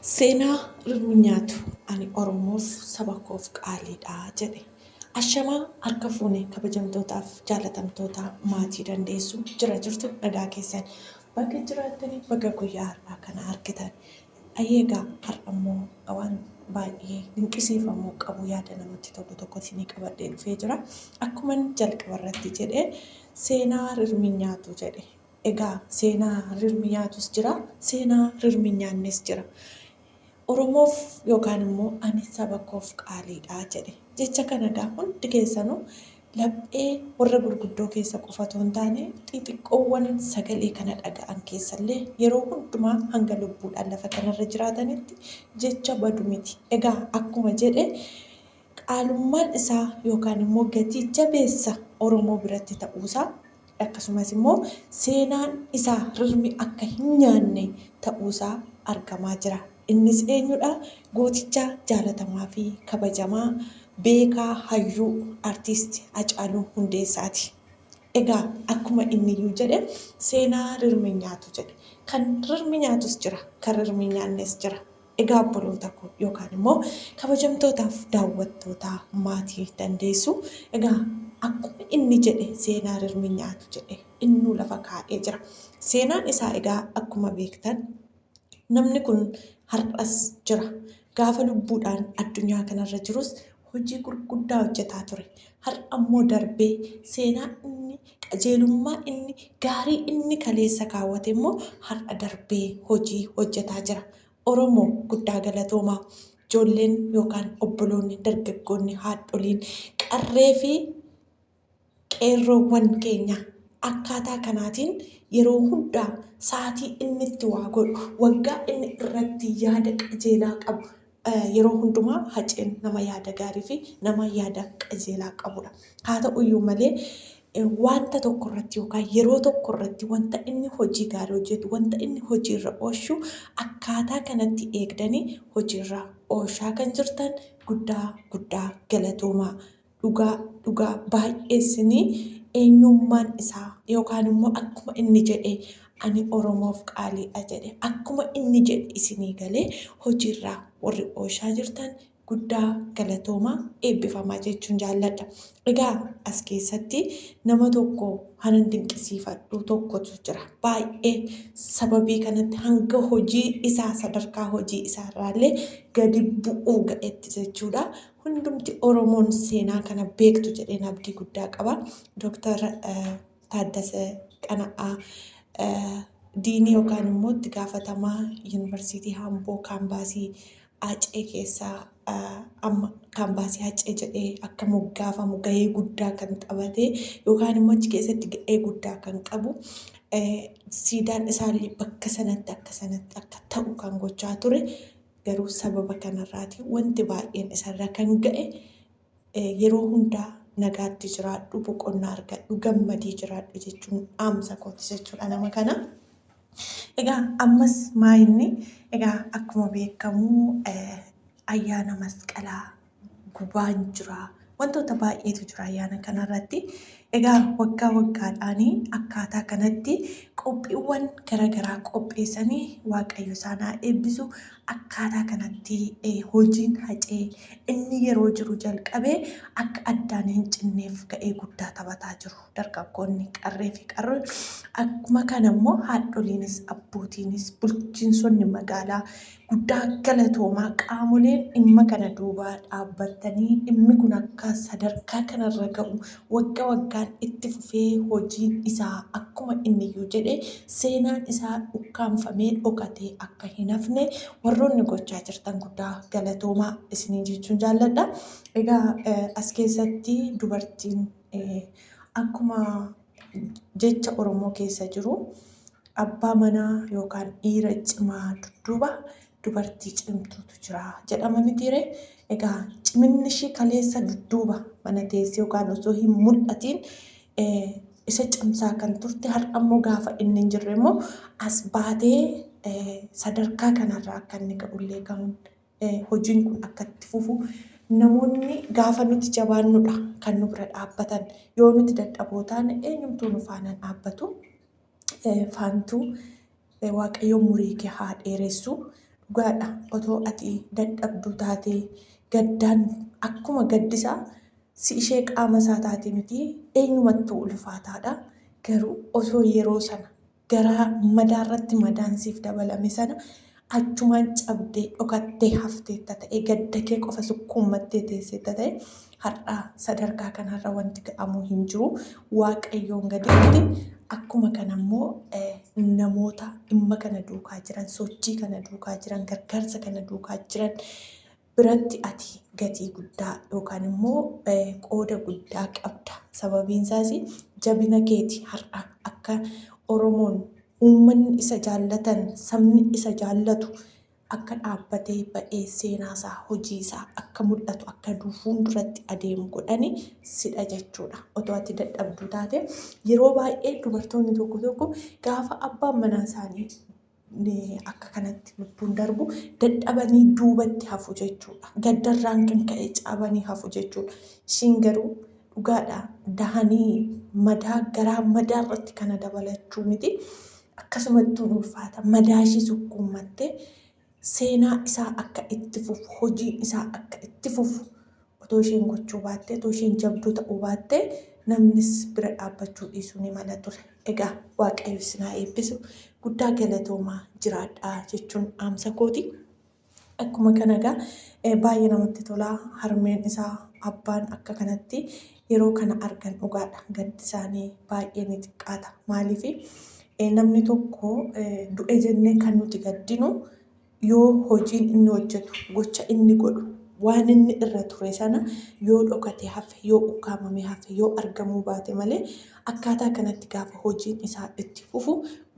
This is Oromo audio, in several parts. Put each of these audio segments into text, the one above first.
Seenaa rirmi nyaatu ani Oromoof saba koof qaaliidha jedhe. Ashamaa harka fuune kabajamtootaaf jaalatamtoota maatii dandeessu jira jirtu nagaa keessan baga jiraattanii baga guyyaa har'aa kana argitan. Egaa har'a immoo waan baay'ee dinqisiifamuu qabu yaada namatti tolu tokko isinii qabadhee dhufee jira. Akkuman jalqaba irratti jedhe seenaa rirmi nyaatu jedhe. Egaa seenaa rirmi nyaatus jira, seenaa rirmi hin nyaannes jira. Oromoof yookaan immoo ani saba koof qaaliidha jedhe. Jecha kana egaa hundi keessanuu laphee warra gurguddoo keessa qofa otoo hin taane xixiqqoowwan sagalee kana dhaga'an keessallee yeroo hundumaa hanga lubbuudhaan lafa kanarra jiraatanitti jecha badu miti. Egaa akkuma jedhe qaalummaan isaa yookaan immoo gatii jabeessa Oromoo biratti ta'uusaa akkasumas immoo seenaan isaa rirmi akka hin nyaanne ta'uusaa argamaa jira. Innis eenyudha? Gooticha jaalatamaa fi kabajamaa beekaa hayyuu artiist Hacaaluu Hundeessaati. Egaa akkuma inniyyuu jedhe seenaa rirmi nyaatu jedhe. Kan rirmi nyaatus jira, kan rirmi nyaannes jira. Egaa obboloota koo yookaan immoo kabajamtootaaf daawwattoota maatii dandeessu. Egaa akkuma inni jedhe seenaa rirmi nyaatu jedhe innuu lafa kaa'ee jira. Seenaan isaa egaa akkuma beektan namni kun har'as jira. Gaafa lubbuudhaan addunyaa kanarra jirus hojii gurguddaa hojjetaa ture. Har'a immoo darbee seenaa inni qajeelummaa inni gaarii inni kaleessa kaawwate immoo har'a darbee hojii hojjetaa jira. Oromoo guddaa galatoomaa. Ijoolleen yookaan obboloonni dargaggoonni haadholiin qarree fi qeerroowwan keenya akkaataa kanaatiin yeroo hundaa sa'aatii inni itti waa godhu waggaa inni irratti yaada qajeelaa qabu yeroo hundumaa Haceen nama yaada gaarii fi nama yaada qajeelaa qabudha. Haa ta'uyyuu malee wanta tokko irratti yookaan yeroo tokko irratti wanta inni hojii gaarii hojjetu, wanta inni hojiirra oolchu akkaataa kanatti eegdanii hojiirra oolchaa kan jirtan guddaa guddaa galatoomaa. Dhugaa dhugaa baay'ee isinii eenyummaan isaa yookaan immoo akkuma inni jedhe ani Oromoof qaaliidha jedhe akkuma inni jedhe isinii galee hojiirraa warri oolchaa jirtan guddaa galatoomaa eebbifamaa jechuun jaalladha. Egaa as keessatti nama tokko hanan dinqisiifadhu tokkotu jira. Baay'ee sababii kanatti hanga hojii isaa sadarkaa hojii isaarraallee gadi bu'uu ga'etti jechuudha. Hundumti Oromoon seenaa kana beektu jedheen abdii guddaa qaba. Dooktar Taaddasee Qana'aa diinii yookaan immoo itti gaafatamaa yuunivarsiitii Amboo kaampaasii Acee keessaa amma kaampaasii Acee jedhee akka moggaafamu gahee guddaa kan taphate yookaan immoo achi keessatti gahee guddaa kan qabu siidaan isaallee bakka sanatti akka sanatti akka ta'u kan gochaa ture garuu sababa kanarraati wanti baay'een isarra kan ga'e yeroo hundaa nagaatti jiraadhu boqonnaa argadhu gammadii jiraadhu jechuun dhaamsa kooti jechuudha nama kana. Egaa ammas maayinni egaa akkuma beekamu ayyaana masqalaa gubaan jira. Wantoota baay'eetu jira ayyaana kanarratti. Egaa waggaa waggaadhaan akkaataa kanatti qophiiwwan garaagaraa qopheessanii Waaqayyo isaan haa eebbisu. Akkaataa kanatti hojiin Hacee inni yeroo jiru jalqabee akka addaan hin cinneef ga'ee guddaa taphataa jiru. Dargaggoonni qarree fi qarroon akkuma kana immoo haadholiinis abbootiinis bulchiinsonni magaalaa guddaa galatoomaa qaamoleen dhimma kana duubaa dhaabbattanii dhimmi kun akka sadarkaa kanarra ga'u wagga waggaan itti fufee hojiin isaa akkuma inniyyuu jedhe seenaan isaa ukkaamfamee dhokatee akka hin hafne warroonni gochaa jirtan guddaa galatoomaa isiniin jechuun jaalladha. Egaa as keessatti dubartiin akkuma jecha Oromoo keessa jiru abbaa manaa yookaan dhiira cimaa dudduuba dubartii cimtuutu jira jedhama mitiiree. Egaa ciminni ishii kaleessa dudduuba mana teessee yookaan osoo hin mul'atiin isa cimsaa kan turte har'a immoo gaafa inni hin jirre immoo as baatee sadarkaa kanarraa akka inni ga'ullee kan hojiin kun akka itti fufu namoonni gaafa nuti jabaannudha kan nu bira dhaabbatan yoo nuti dadhaboo taane eenyumtuu nu faana hin dhaabbatu. Faantuu Waaqayyo umurii kee haa dheeressu. Dhugaadha otoo ati dadhabduu taatee gaddaan akkuma gaddisaa si ishee qaama isaa taate miti eenyumattuu ulfaataadha. Garuu osoo yeroo sana garaa madaarratti madaan siif dabalame sana achumaan cabdee dhokattee hafteetta ta'e gadda kee qofa sukkuummattee teesseetta ta'e har'a sadarkaa kanarra wanti ga'amu hin jiru. Waaqayyoon gaditti akkuma kana immoo namoota dhimma kana duukaa jiran, sochii kana duukaa jiran, gargaarsa kana duukaa jiran biratti ati gatii guddaa yookaan immoo qooda guddaa qabda. Sababiin isaas jabina keeti har'a akka Oromoon uummanni isa jaallatan, sabni isa jaallatu akka dhaabbatee ba'ee seenaa isaa, hojii isaa akka mul'atu, akka fuulduratti adeemu godhani sidha jechuudha. Otoo ati dadhabduu taate yeroo baay'ee dubartoonni tokko tokko gaafa abbaan manaa isaanii akka kanatti lubbuun darbu dadhabanii duubatti hafu jechuudha. Gaddarraan kan ka'e cabanii hafu jechuudha. Ishiin garuu dhugaadha dahanii madaa garaa madaa irratti kana dabalachuu miti. Akkasumattuu ulfaata madaa ishii sukkuummattee seenaa isaa akka itti fufu hojiin isaa akka itti fufu otoo isheen gochuu baattee otoo isheen jabduu ta'uu baattee namnis bira dhaabbachuu dhiisuu ni mala ture. Egaa Waaqayyo isin haa eebbisu. Guddaa galatoomaa jiraadhaa jechuun dhaamsa kooti. Akkuma kana egaa baay'ee namatti tola. Harmeen isaa abbaan akka kanatti yeroo kana argan dhugaadha. Gaddi isaanii baay'ee ni xiqqaata. Maaliif namni tokko du'e jennee kan nuti gaddinu yoo hojiin inni hojjetu, gocha inni godhu, waan inni irra ture sana yoo dhokatee hafe, yoo ukkaamamee hafe, yoo argamuu baate malee akkaataa kanatti gaafa hojiin isaa itti fufu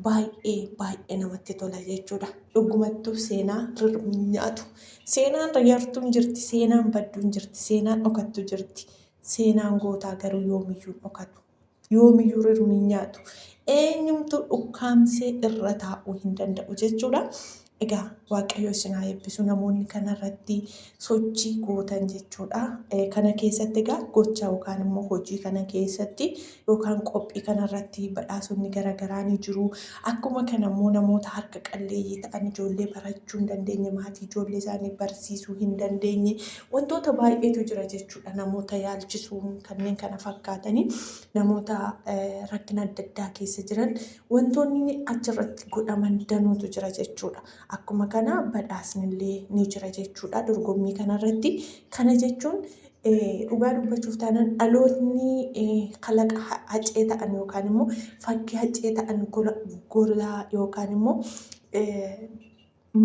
baay'ee baay'ee namatti tola jechuudha. Dhugumattuu seenaa rirmi nyaatu. Seenaan yartuun jirti, seenaan badduun jirti, seenaan dhokattu jirti. Seenaan gootaa garuu yoomiyyuu hin dhokatu. Yoomiyyuu rirmi hin nyaatu. Eenyumtuu ukkaamsee irra taa'uu hin danda'u jechuudha. Egaa Waaqayyo isin haa eebbisu namoonni kanarratti sochii gootan jechuudha. Kana keessatti egaa gocha yookaan immoo hojii kana keessatti yookaan qophii kanarratti badhaasonni garaagaraa ni jiru. Akkuma kana immoo namoota harka qalleeyyii ta'an ijoollee barachuu hin dandeenye, maatii ijoollee isaanii barsiisuu hin dandeenye wantoota baay'eetu jira jechuudha. Namoota yaalchisuun kanneen kana fakkaatanii namoota rakkina adda addaa keessa jiran wantoonni achirratti godhaman danuutu jira jechuudha. Akkuma kana badhaasnillee ni jira jechuudha dorgommii kanarratti. Kana jechuun dhugaa dubbachuuf taanaan dhalootni kalaqa hacee ta'an yookaan immoo fakkii hacee ta'an gola yookaan immoo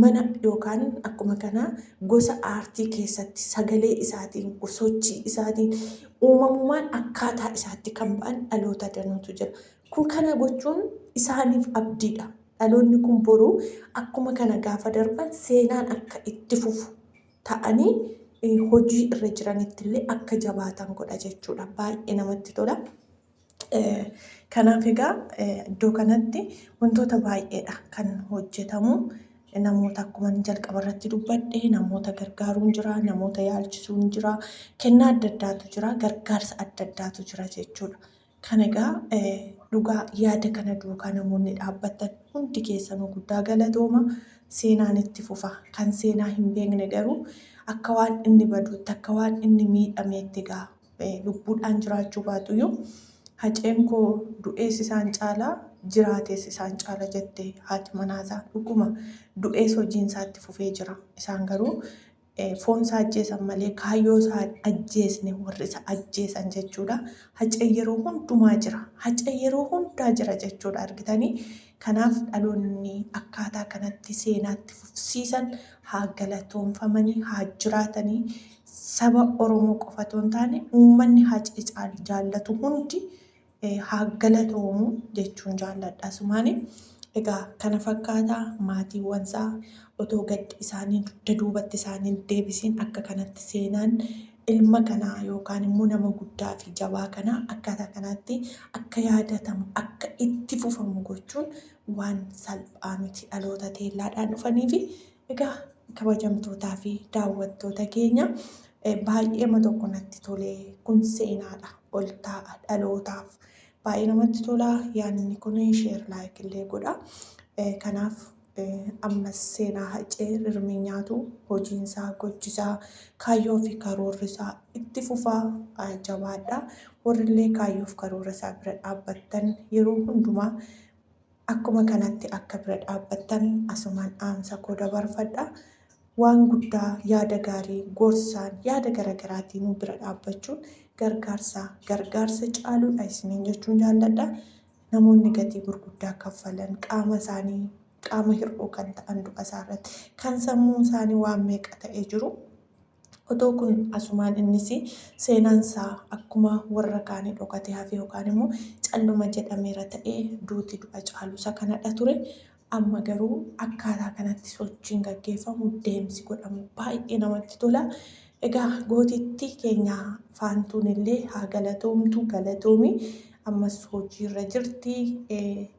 mana yookaan akkuma kana gosa aartii keessatti sagalee isaatiin, sochii isaatiin, uumamumaan akkaataa isaatti kan ba'an dhaloota danuutu jira. Kun kana gochuun isaaniif abdiidha. Dhaloonni kun boru akkuma kana gaafa darban seenaan akka itti fufu ta'anii hojii irra jiranitti illee akka jabaatan godha jechuudha. Baay'ee namatti tola. Kanaaf egaa iddoo kanatti wantoota baay'eedha kan hojjetamu. Namoota akkuma jalqaba irratti dubbadhe namoota gargaaruun jira, namoota yaalchisuun jira, kennaa adda addaatu jira, gargaarsa adda addaatu jira jechuudha. Kan egaa dhugaa yaada kana duukaa namoonni dhaabbattan hundi keessanuu guddaa galatooma. Seenaan itti fufa. Kan seenaa hin beekne garuu akka waan inni baduutti, akka waan inni miidhameetti egaa lubbuudhaan jiraachuu baatuyyuu Haceen koo du'ees isaan caala jiraatees isaan caala jette haati manaasaa. Dhuguma du'ees hojiin isaa itti fufee jira. Isaan garuu foon isaa ajjeesan malee kaayyoo isaa hin ajjeesne warri isa ajjeesan jechuudha. Haceen yeroo hundumaa jira. Haceen yeroo hundaa jira jechuudha argitanii. Kanaaf dhaloonni akkaataa kanatti seenaatti fufsiisan haa galatoomfamanii, haa jiraatanii. Saba Oromoo qofa otoo hin taane uummanni Hacee jaallatu hundi haa galatoomu jechuun jaalladha asumaani. Egaa kana fakkaata maatiiwwansaa otoo gaddi isaanii dugda duubatti isaanii hin deebisiin akka kanatti seenaan ilma kanaa yookaan immoo nama guddaa fi jabaa kanaa akkaataa kanaatti akka yaadatamu akka itti fufamu gochuun waan salphaa miti dhaloota teellaadhaan dhufaniifi. Egaa kabajamtootaa fi daawwattoota keenya baay'eema tokko natti tole kun seenaadha ol taa'a dhalootaaf baay'ee namatti tola yaadni kun share like illee godha kanaaf Ammas seenaa Hacee rirmi nyaatu hojiinsaa, gochisaa, kaayyoo fi karoorrisaa itti fufaa jabaadha. Warrillee kaayyoof karoora isaa bira dhaabbattan yeroo hundumaa akkuma kanatti akka bira dhaabbattan asumaan dhaamsa koo dabarfadha. Waan guddaa yaada gaarii gorsaan yaada garaagaraatiin bira dhaabbachuun gargaarsa gargaarsa caaluudha isiniin jechuun jaalladha. Namoonni gatii gurguddaa kaffalan qaama isaanii qaama hir'uu kan ta'an du'a isaa irratti kan sammuun isaanii waan meeqa ta'ee jiru. Otoo kun asumaan innis seenaan isaa akkuma warra kaanii dhokatee hafe yookaan immoo calluma jedhameera ta'ee duuti du'a caalu isa kanadha ture. Amma garuu akkaataa kanatti sochiin gaggeeffamu deemsi godhamu baay'ee namatti tola. Egaa gootittii keenya Faantuun illee haa galatoomtu galatoomi. Ammas hojiirra jirti.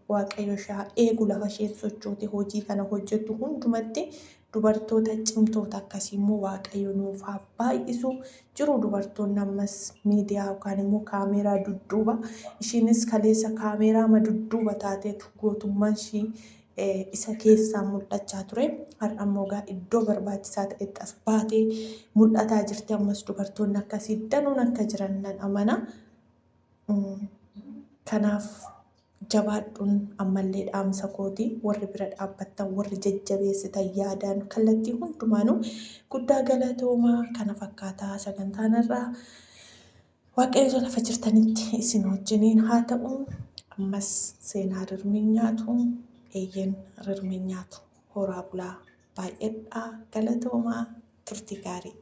Waaqayyo ishee haa eegu lafa isheen sochoote hojii kana hojjettu hundumatti dubartoota cimtoota akkasii immoo Waaqayyo nuuf haa baay'isu. Jiru dubartoonni ammas miidiyaa yookaan immoo kaameeraa dudduuba ishiinis kaleessa kaameeraama dudduuba taateetu gootummaan ishii isa keessaan mul'achaa ture. Har'a immoo egaa iddoo barbaachisaa ta'etti as baatee mul'ataa jirti. Ammas dubartoonni akkasii danuun akka jiran nan amana. Kanaaf jabaadhuun ammallee dhaamsa kooti. Warri bira dhaabbattan, warri jajjabeessitan yaadaan kallattii hundumaanuu guddaa galatoomaa. Kana fakkaataa sagantaan har'aa. Waaqayyo lafa jirtanitti isin wajjiniin haa ta'u. Ammas seenaa rirmiin nyaatu, eeyyeen rirmiin nyaatu. Horaa bulaa baay'adhaa galatoomaa turtii gaarii.